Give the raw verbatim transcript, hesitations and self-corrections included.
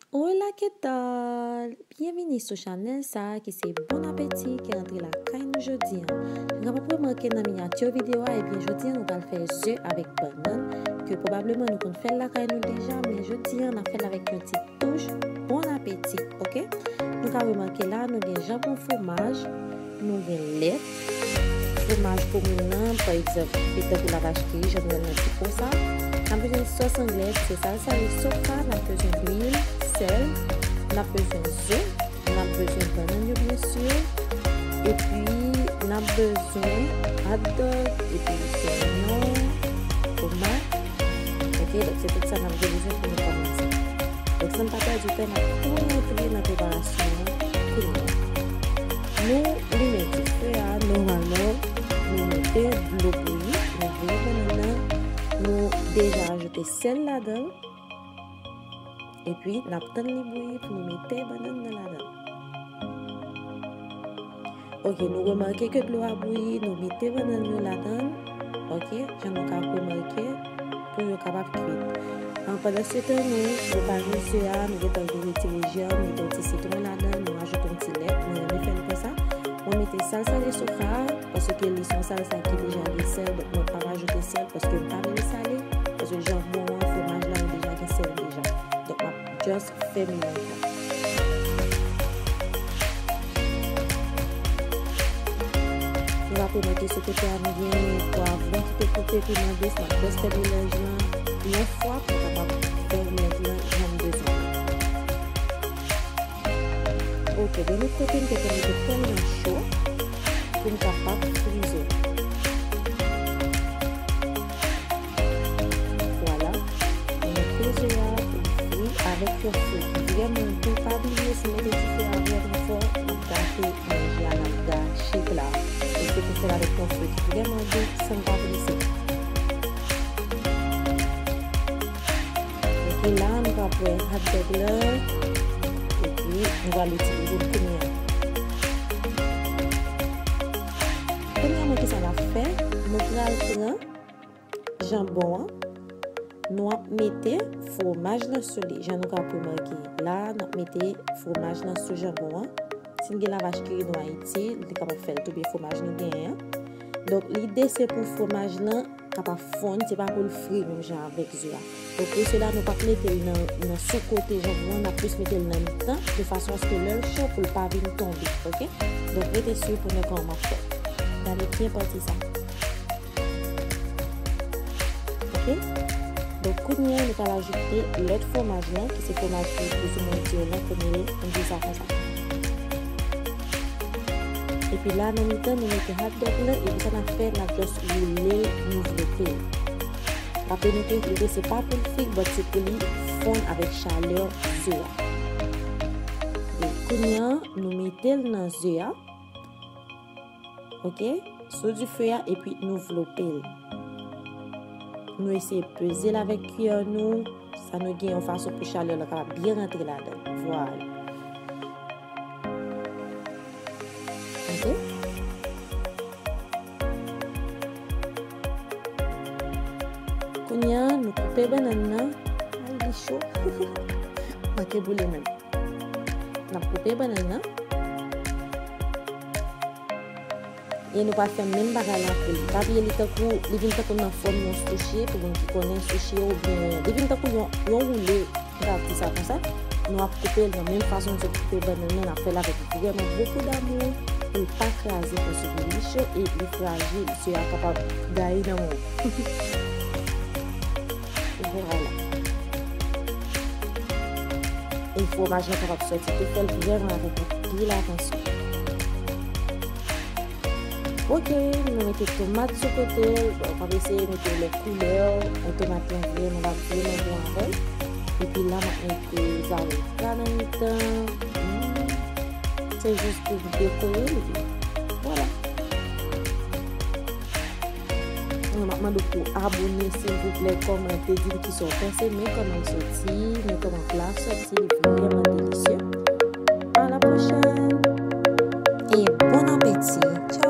Hola, ¿qué tal? Byenvini sou chanèl sa a ki se Bon Apeti ki rantre lakay nou jodi a. Nou kapab remake nan minyati videyo a, ebyen jodi a nou pral fè ze avèk bannann, ke pwobableman nou konn fè l lakay nou deja, men jodi a n ap fè l avèk yon ti touch Bon Apeti, oke? Nou ka remake la, nou gen janbon, fwomaj, nou gen lèt, fwomaj komin nan, pa egzanp, ki tankou lavach ki ri, jan nou wè l nan ti po sa. N ap bezwen sòs anglè, ki se salsa de soja, n ap bezwen lwil, sèl, n ap bezwen ze, n ap bezwen bannann yo, byen si, epi n ap bezwen hot dog, epi zonyon, tomat. Oke, donk se tout sa n ap gen bezwen pou nou kòmanse. Donk, san n pa pèdi tan, n ap tou rantre nan preparasyon an kounye a. Nou limen dife a nòmalman, nou mete dlo bouyi, nou bouyi bannann nan, nou deja ajoute sèl ladan l, epi n ap tann li bouyi pou nou mete bannann nan ladan l. Oke, nou remake ke dlo a bouyi, nou mete bannann yo ladan l. Oke, jan nou ka remake, pou yo kapab kwit. An, pandansetan, nou prepare ze a, nou gentan vin retire je a, nou mete yon ti sitwon ladan l, nou ajoute yon ti lèt. Mwen renmen fè l konsa. Mwen mete salsa de soja, paske li se yon salsa ki deja gen sèl, donk mwen p ap ajoute sèl, paske m pa vle l sale, paske janbon an, fwomaj la, yo deja gen sèl deja. Donk, m ap just fè melanj la. Nou va remake sou kote a, nou gen pwavwon ki te koupe, piman dous, m ap just fè melanj lan yon fwa pou m kapab fè melanj lan jan m bezwen. Oke, de lòt kote, m te fè mete pòl lan cho pou m kapab fri ze. Vwala. Nou mete ze a pou l fri avèk yon fe ki vrèman dou. Pa bliye, si w mete dife a vrèman fò, n ap gate manje a, n ap gache pla a. E se pou fè l avèk yon fe ki vrèman dou, san n pa prese. Epi la, nou pral pran hot dog la, epi nou pral itilize l kounye a. Kounye a, men kisa n ap fè? Nou pral pran janbon an, nou ap mete fwomaj lan sou li. Jan nou ka remake la, n ap mete fwomaj lan sou janbon an. Si n gen lavach ki ri, nou a itil, li kapab fè l tou byen fwomaj nou genyen an. Donk, lide se pou fwomaj lan kapab fonn, se pa pou l fri menm jan avèk ze a. Donk, pou sela, nou p ap mete l nan, nan sou kote janbon an, n ap plis mete l nan mitan, de fason aske lè l cho, pou l pa vin tonbe, oke? Donk, rete swiv pou n wè kòman m ap fè. Gade byen pati sa. Oke? Donk, kounye a, nou pral ajoute lòt fwomaj lan, ki se fwomaj ki plizoumwen di lan, kounye a, nou di sa konsa. Epi la, nan mitan, nou mete hot dog lan, epi sa n ap fè, n ap just woule l, nou vlope l. Raple nou ke lide se pa pou l fri, but se pou li fonn avèk chalè ze a. E kounye a, nou mete l nan ze a. Oke? Sou dife a, epi nou vlope l. Nou eseye peze l avèk kiyè nou, sa nou gen yon fason pou chalè lan kapab byen rantre ladan l. Vwala. Oke? Kounye a, nou koupe bannann nan. Ay, li cho. Manke boule menm. N ap koupe bannann nan. E nou pral fè menm bagay la pou li. Pa bliye li tankou, li vin tankou nan fòm yon sushi, pou moun ki konnen sushi oubyen li vin tankou yon, yon woule, m ka di sa konsa. Nou ap koupe l nan menm fason nou sot koupe bannann nan, n ap fè l avèk vrèman bokou damou, pou l pa kraze, paske li cho e li frajil, ze a kapab gaye nan men w. Vwala. E fwomaj lan kapab sòti tou, fè l vrèman avèk anpil atansyon. Oke, nou mete tomat sou kote l. Bon, w ap eseye mete lòt koulè, men tomat lan vrèman, l ap vrèman bon avè l. Epi la, m ap mete zawoka nan mitan. Mm. Se jis pou dekore l, epi vwala. M ap mande w pou w abone, silvouplè, kòmante, di m kisa w panse, men kòman l soti, men kòman pla a soti, li vrèman delisye. À la prochaine! Et bon appétit! Ciao!